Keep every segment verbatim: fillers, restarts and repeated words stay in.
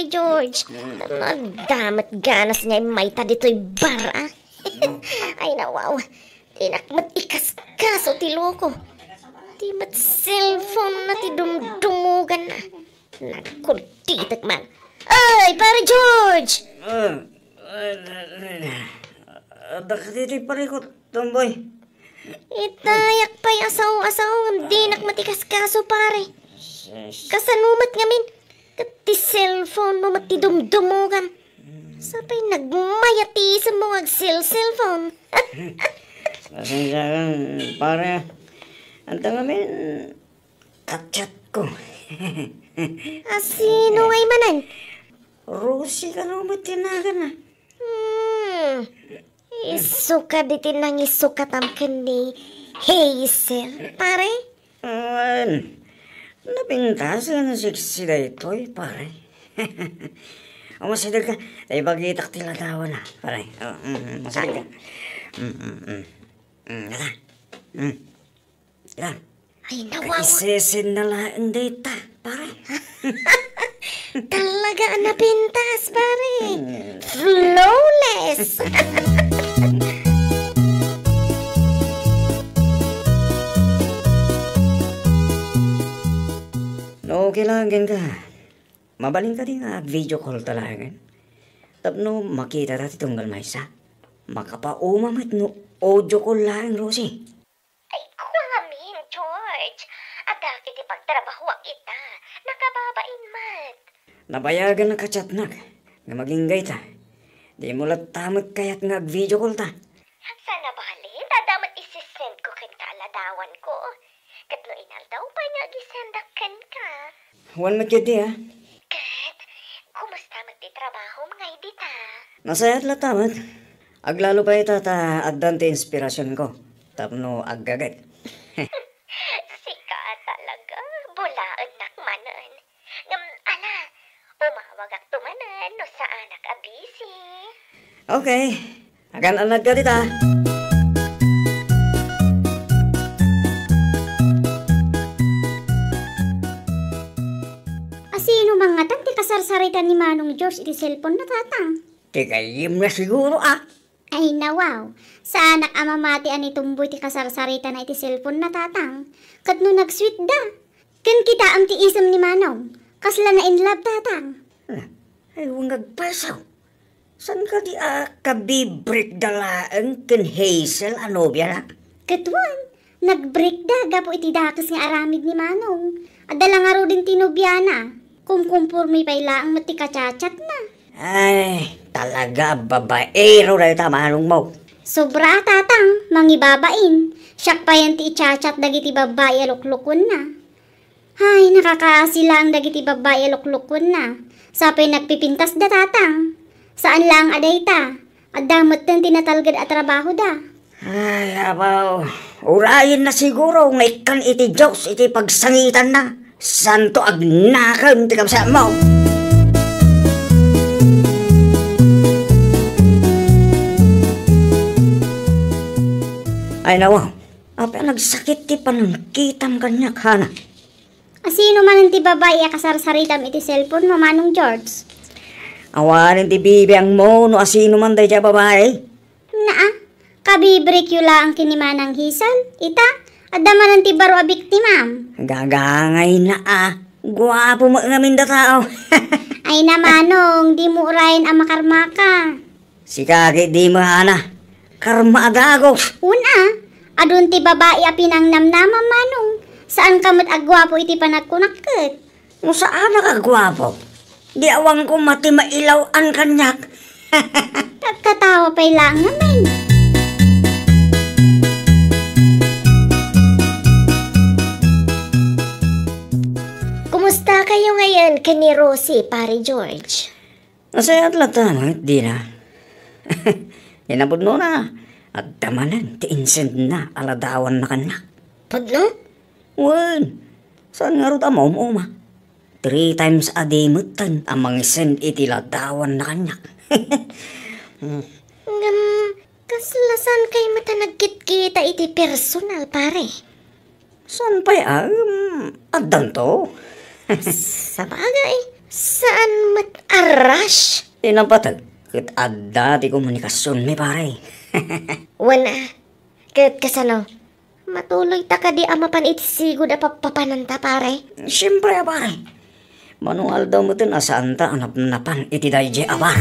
George. Adda met ganas nga immayta ditoy bar, a. Ay, nawaw. Dinak met ikaskaso ti loko. Di met cellphone-na ti dumdumuganna. Nagkultitek man. Ay, Pare George! Ah, ah, ah, ah, adda kadi ti parikut, Tomboy? Itayak pay asaw-asaw ngem dinak met ikaskaso, pare. Sus. Kasano met ngamin? Ket ti cellphone-mo met ti dumdumugam. Sapay nagmayat ti isemmo nga agcell-cellphone. Pasensiakan, pare. Anta ngamin, kachatko. A, sino ngay manen? Rosie kano met ti naganna. Hmm. Isu kadi ti nangisukatam ken ni Hazel, pare? Wen, napintas nga sexy daytoy, pare. O, masideg ka. Tay bagitak ti ladawan, a, pare. O, mm, mm, masideg ka. Mm, mm, mm. Mm, naka. Mm. Yan. Ay, nawawa. Isesenna laeng dayta, pare. Talaga a napintas, pare. Hmm. Flawless. No, okay lang, Genka. Mabalin kadi nga ag-video call ta laengen? Tapno makita ta ti tunggal maysa. Makapauma met no audio call laeng, Rosie. Ay, kua ngamin, George. Adda ket ti pagtrabahoak ita. Nakababain met. Nabayagan a kachatnak nga agingga ita. Dimo latta met kayat nga ag-video call ta? Saan a bale, adda met isisend ko kenka a ladawan ko. Ket no inaldaw pay nga agisendak kenka. Wen met ketdi, a. Ket, kumusta met ti trabahom ngay dita? Nasayaat latta met. Aglalo pay ita ta addan ti inspirasionko tapno aggaget. Sika talaga, bulaennak manen. Ngem, ala, umawagakto manen no saanak a busy. Okay. Agan-annadka dita. A, sino man ngatan ti kasarsarita ni Manong George iti cellphone-na, Tatang? Ti gayyemna siguro, a. Ay, nawaw. Saanak a mamati a ni Tomboy ti kasarsaritana iti cellphone-na, Tatang. Ket no nag-sweet da. Ken kitaem ti isem ni Manong. Kasla na-in love, Tatang. Hmm. Ay, wen nga agpasaw. Saan kadi a kabibreak da laeng ken Hazel a nobiana? Ket wen, nag-break da gapu iti dakes nga aramid ni Manong. Adda la ngaruden ti nobiana. Kumkumporme pay laeng met ti kachatna. Ay, talaga a babaero dayta manongmo. Sobra, Tatang, mangibabain. Siak payen ti i-chat-chat dagiti babbai a luklukuenna. Ay, nakakaasi laeng dagiti babbai a luklukuenna. Sapay nagpipintasda, Tatang. Saan laeng a dayta. Adda metten ti natalged a trabahoda. Ay, abaw. Urayenna siguro nga ikkan iti Dios iti pagsangitanna. Santo agnakem ti kabsatmo. Ay, nawa. Apay a nagsakit ti panangkitam kaniak, Hana? Asino manen ti babai a kasarsaritam iti cellphone mo, Manong George? Awanen ti bibiangmo no asino man daydiay a babai. Naa, kabibreakyo laeng ken ni Manang Hazel. Ita, adda manen ti baro a biktimam. Gagangayna a. Guapo met ngamin da tao. Ay na, Manong, dimo urayen a makarmaka. Sika ket dimo, Hana. Karma a dagus. Wen a, adun ti babai a pinangnamnamam, Manong. Saanka met a guapo iti panagkunak ket. No saanak a guapo, di awanko mati mailaw-an kaniak. Agkatawa pay laeng ngamin. Kumusta kayo ngayon ken ni Rosie, Pare George? Nasayaat latta met, Dina. Inapudno na, adda manen ti insendna a ladawanna kaniak. Pudno? Wen, saan ngarud a maum-uma? Three times a day metten a mangisend iti ladawanna kaniak. Hmm. Ngem, kasla saan kay met a nagkitkita iti personal, pare? Saan pay a, em, addanto? Sabagay, Saan met a rush? Ti napateg, ket adda ti komunikasionmi, pare. Wen a, ket kasano? Matuloyta kadi a mapan iti sigud a pappapananta, pare? Siempre a, pare. Mano nga aldaw metten a saanta a napnapan iti daydiay a bar.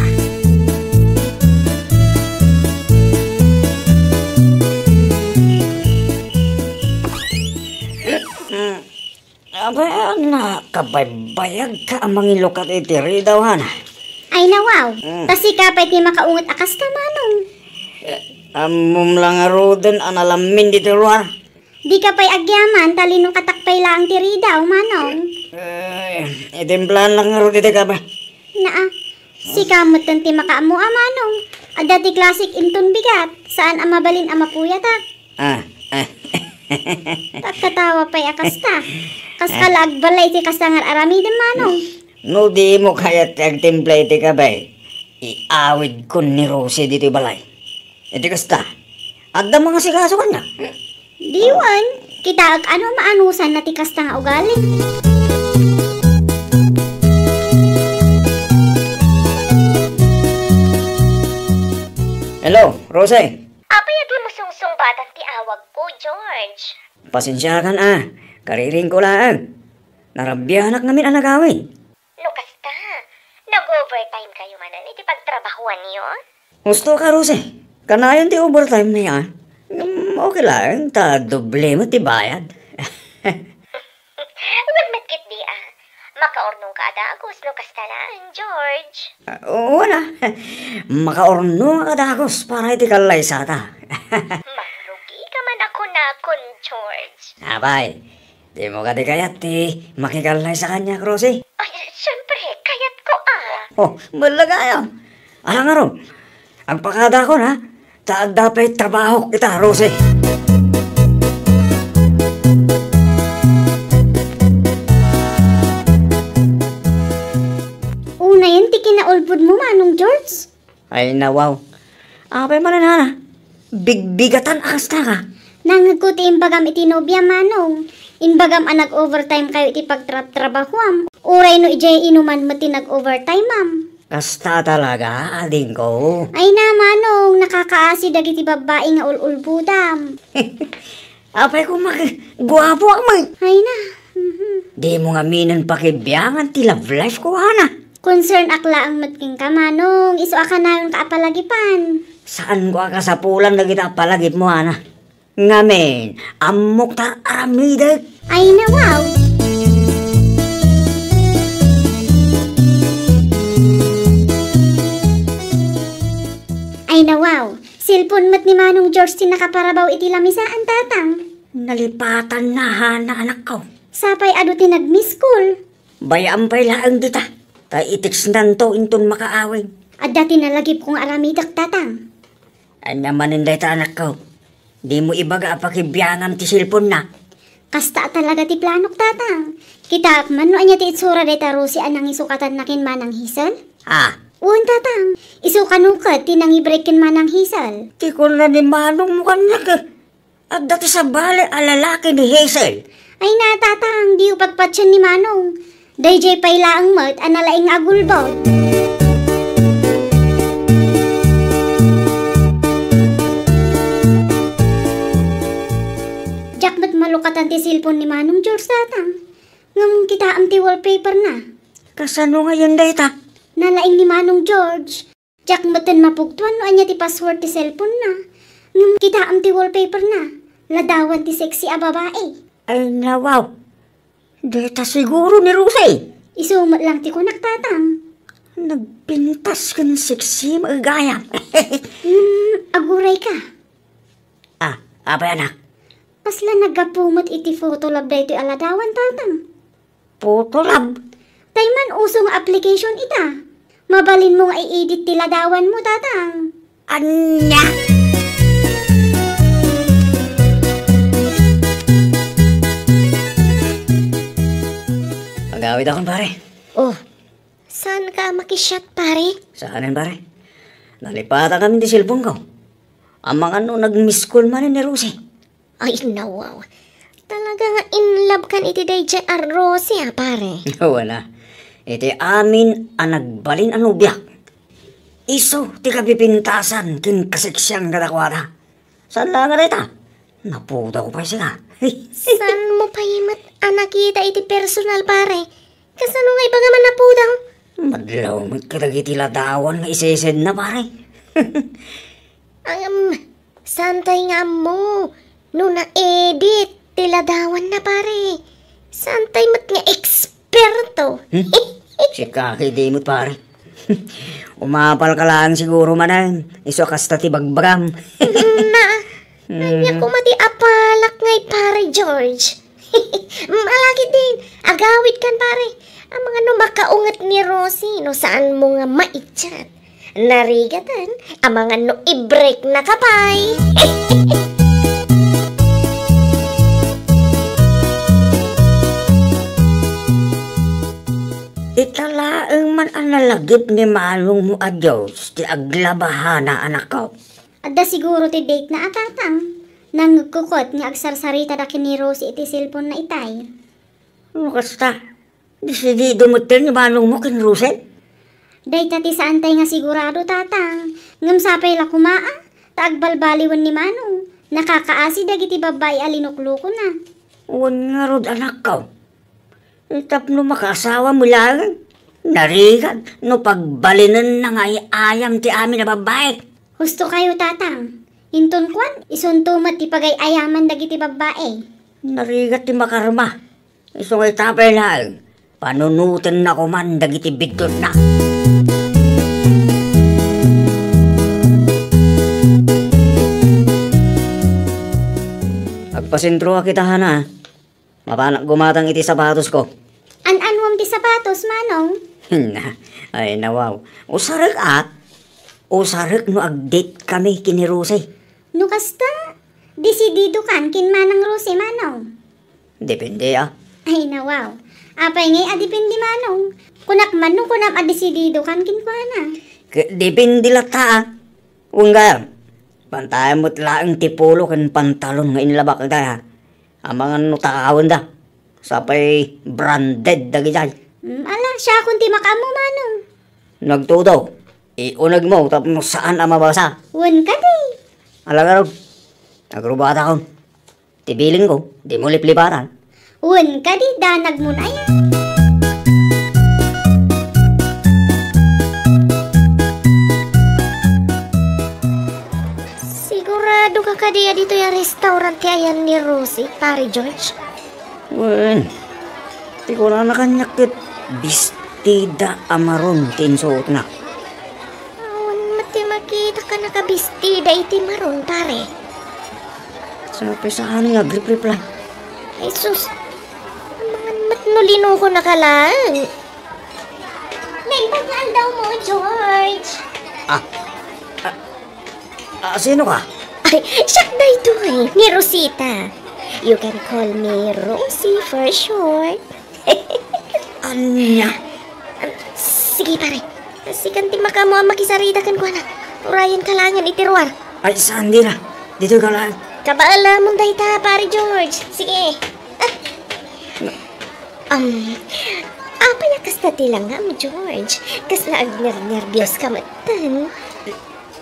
Apay a nakabaybayagka a mangilukat iti ridaw, Hana? Ay, nawaw. Mm. Ta sika pay ti makaunget a kasta, Manong. Eh, ammom la ngaruden a nalamin ditoy luar? Dika pay agyaman, ta linukatak pay laeng ti ridaw, Manong. Eh, itimplaannak ngarud iti kape. Naa, sika metten ti makaammo a, Manong. Adda ti klasik inton bigat, saan a mabalin a mapuyatak. Ah, ah. Agkatawa pay a kasta. Kaska la agbalay ti kasta nga ar-aramidem, Manong. No dimo kayat ti agtimpla iti kape, iawidkon ni Rosie ditoy balay. Iti kasta, adda mangasikaso kaniak. Diwan, kitaek a no maanusanna ti kasta nga ugali. Hello, Rosie. Apay a di mo sungsungbatan ti awagko, George? Pasensiakan a, kariringko laeng. Narabianak ngamin a nagawid. No kasta, nag-overtime kayo manen iti pagtrabahoanyo? Husto ka, Rosie. Kanayon ti overtime mi a. Ngem okay laeng, ta doble met ti bayad. Wen met ketdi a. Makaurnongka a dagus no kasta laeng, George. Ah, wen a. Makaurnongak a dagus para iti kallaysata. Mangrugika man a kunakon, George. Apay, dimo kadi kayat ti makikallaysa kaniak, Rosie? Ay, siyempre, kayatko a. Oh, balle gayam. Ala ngarud, agpakadakon a. Ta adda pay trabahok ita, Rosie. Unayen ti kinaulbodmo, Manong George? Ay, nawaw. Apay manen, Hana? Bigbigatan a kasta ka. Nangngegko ti imbagam iti nobiam, Manong. Imbagam a nag-overtime kayo iti pagtrabtrabahoam. Uray no idiay inuman met ti nag-overtimeam. Kasta talaga, adingko. Ay na, Manong, nakakaasi dagiti babbai nga ul-ulbodam. Apay koma guapoak met. Ay na. Mhm. Dimo ngaminen pakibiangan ti love life ko, Hana. Concern ak laeng met kenka, Manong, isu a kanayonka a palagipan. Saanko a kasapulan dagita a palagipmo, Hana. Ngamin, ammok ta aramidek. Ay, nawaw. Ay, nawaw. Cellphone met ni Manong George ti nakaparabaw iti lamisaan, Tatang. Nalipatanna, Hana, anakko. Sapay adu ti nag-miss call. Bay-am pay laeng dita, ta i-textnanto inton makaawid. Adda ti nalagipko nga aramidek, Tatang. Ania manen dayta, anakko? Dimo ibaga a pakibiangam ti cellphone-na? Kasta a talaga ti planok, Tatang. Kitaek man no ania ti itsura dayta Rosie a nangisukatan na ken Manang Hazel? Ah. Wen, Tatang. Isu kano ket ti nangibreak ken Manang Hazel. Ti kuna ni manongmo kaniak, eh. Adda ti sabali a lalaki ni Hazel. Ay na, Tatang, diyo patpatien ni Manong. Daydiay pay laeng met a nalaing nga agulbod. Diak met malukatan ti cellphone ni Manong George, Tatang. Ngem kitaem ti wallpaper-na. Kasano ngayen dayta? Nalaing ni Manong George. Diak metten mapugtoan no ania ti password ti cellphone-na. Ngem kitaem ti wallpaper-na. Ladawan ti sexy a babai. Ay, nawaw. Deta siguro ni Rosie. Isu met lang ti kunak, Tatang. Nagpintas ken sexy, maigayam. Hmm, aguray ka. Ah, apay, anak? Kasla naggapu met iti Photolab daytoy a ladawan, Tatang. Photolab? Tay man uso nga application ita. Mabalinmo nga i-edit ti ladawanmo, Tatang. Ania? Agawidakon, pare. Oh, saanka a makisiat, pare? Saanen, pare. Nalipatan kami ti cellphone-ko. Amangan no nag-miss call manen ni Rosie. Ay, nawaw. Talaga nga in love kan iti daydiay a Rosie, a, pare. Wen a. Iti amin a nagbalin a nobiak, isu ti kapipintasan ken kasiksian kadakuada. Saan la nga dayta? Napudaw pay sika. Saanmo pay met a nakita iti personal, pare? Kasano nga ibaga man napudaw? Madlaw met kadagiti ladawan nga isesedna, pare. Am, saantay nga ammo no na-edit ti ladawanna, pare. Saantay met nga eksperto. Hmm? Sika, di met, pare. Umapal ka lang siguro manen. Isu a kasta ti bagbagam. Na, ania koma ti apalak ngay, Pare George? Malakit din, agawid kan, pare. Amangan no makaunget ni Rosie no saanmo nga maichat. Narigatan, amangan no i-break na ka pay. Ita laeng man a nalagip ni manongmo a George ti aglabahana, anakko. Adda siguro ti date na a, tatang. Nangngegko ket nga agsarsaritada ken ni Rosie iti cellphone na itay. No kasta, desidido metten ni manongmo ken Rosie? Dayta ti saantay nga sigurado, tatang. Ngem sapay la koma a, ta agbalbaliwen ni manong. Nakakaasi dagiti babbai a linuklukona. Wen ngarud, anakko. Tapno makaasawa met laeng, narigat no pagbalinenna nga ay-ayam ti amin a babbai. Husto kayo, tatang. Inton kuan, isunto met ti pagay-ayaman dagiti babbai. Narigat ti makarma. Isu nga ita pay laeng, panunotenna koman dagiti biddutna. Agpasentroak ita, Hana. Mapanak gumatang iti sapatosko. An-anuam ti sapatos, manong? Na, ay, nawaw. Usarek a. Usarek no ag-date kami ken ni Rosie. No kasta, desidido kan ken Manang Rosie, manong? Depende a. Ay, nawaw. Apay ngay a depende, manong? Kunak man no kunam a desidido kan kenkuana. Ke-, depende latta a. Wen gayam, pantayan met laeng ti polo ken pantalon nga inlabak dayta. Amangan no takawenda. Sapay branded dagijay. Mm, ala, siakon ti makaammo, manong. Nagtudo, iunegmo tapno saan a mabasa. Wen kadi. Ala ngarud, agrubatakon. Ti bilingko, dimo liplipatan. Wen kadi, danagmon aya. Sigurado ka kadi a ditoy a restaurant ti ayan ni Rosie, Pare George? Wen, ti kunana kaniak ket bestida a maron ti insuotna. Awan met ti makita ka nakabestida iti maron, pare. Sapay saan nga agrep-rep lang. Ay sus, amangan met no linukonaka laeng. Naimbag nga aldawmo, George. Ah, ah, ah, sino ka? Ay, siak daytoy, ni Rosita. You can call me Rosie for short. Ania? Sige, pare. Sikan ti makaammo a makisarita kenkuana. Urayenka laengen iti ruar. Ay, saan dira? Ditoy ka laeng. Kabaalamon dayta, Pare George. Sige. Ah. Um, apay a kasta ti langam, George? Kasla agnernerbioska metten?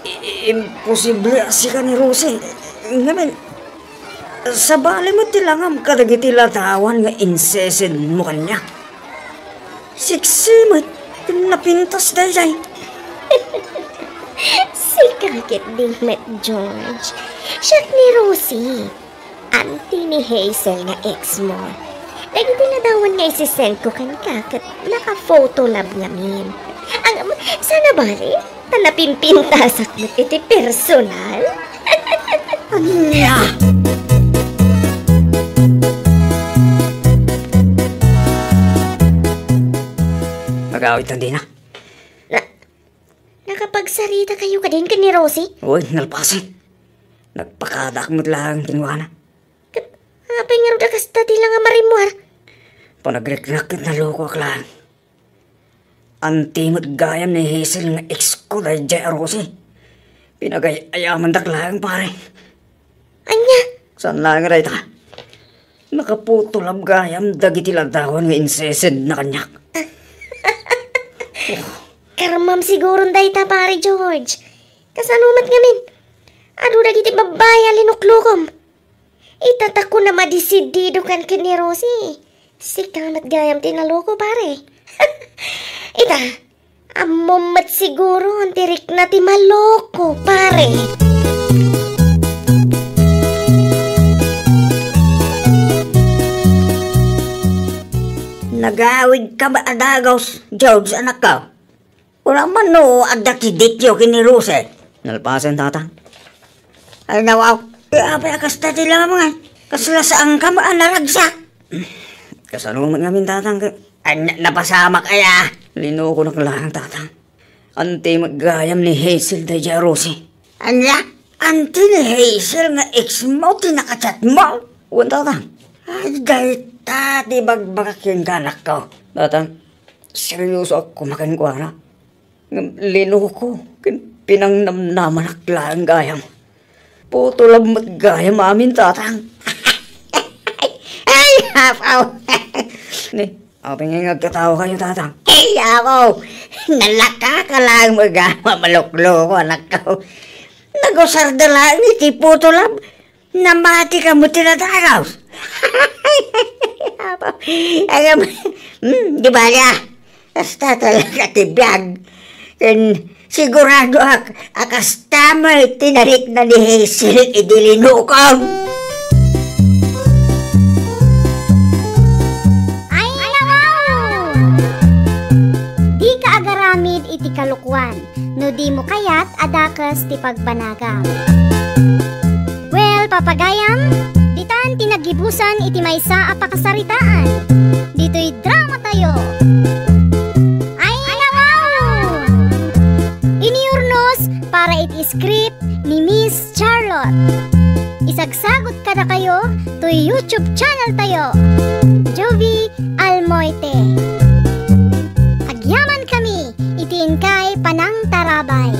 I-, imposible a sika ni Rosie. Ngamin, sabali met ti langam kadagiti ladawan nga insesedmo kaniak. Sexy met ti napintas daydiay. Sika ketdi met, George. Siak ni Rosie. Anti ni Hazel nga ex mo. Dagiti ladawan nga isisend ko kenka ket naka-photo lab ngamin. Ang, sana bali, ta napimpintasak met iti personal. Ania? Agawid tan dina. Na, nakapagsarita kayo kadin ken ni Rosie? Uy, nalpasen. Nagpakadak met laeng kenkuana. Ket apay ngarud a kasta ti langam a rimmuar? Panagriknak ket nalokoak laeng. Anti met gayam ni Hazel nga ex ko daydiay a Rosie. Pinagay-ayamandak laeng, pare. Ania? Saan laeng nga dayta? Naka-photo lab gayam dagiti ladawan nga insesedna kaniak. Karmam siguron dayta, Pare George. Kasano met ngamin? Adu dagiti babbai a linuklukom. Ita ta kuna madisidido kan ken ni Rosie, sika met gayam ti naloko, pare. Ita, ammom met siguron ti rikna ti maloko, pare. Nagawidka met a dagus, George, anakko. Kuna man no adda ti date-yo ken ni Rosie. Nalpasen, Tatang. Ay, nawaw. Ti apay a kasta ti lamangan? Kasla saanka met a naragsak? Kasano met ngamin, Tatang, ket... Ania, napasamak aya? Linokonak laeng, Tatang. Anti met gayam ni Hazel daydiay a Rosie. Ania? Anti ni Hazel nga ex-mo ti nakachat-mo? Wen, Tatang. Ay, dayta ti ibagbagak kenka, anakko. Tatang, seriosoak koma kenkuana. Ngem linoko ken pinangnamnamanak laeng gayam. Putolab met gayam amin, Tatang. Ay, apaw! Ni, apay nga agkataokayo, Tatang? Ay, apaw! Nalakaka laeng met gayam a malukloko, anakko. Nagusarda laeng iti putolab. Namatika met ti nadaraw. Apo, agam, hmm, di bala. Kasta talaga ti biag. Ken siguradoak a kasta met ti narikna ni Hazel idi linukom. Ay, naku! Dika agaramid iti kalokoan. No dimo kayat a dakes ti pagbanagam. Well, papagayam, ditan ti naggibusan iti maysa a pakasaritaan. Ditoy dramatayo. Ay, naku! Inurnos para iti script ni Miss Charlotte. Isagsagot kadakayo toy YouTube channel tayo, Jovie Almoite. Agyaman kami iti inkay panangtarabay.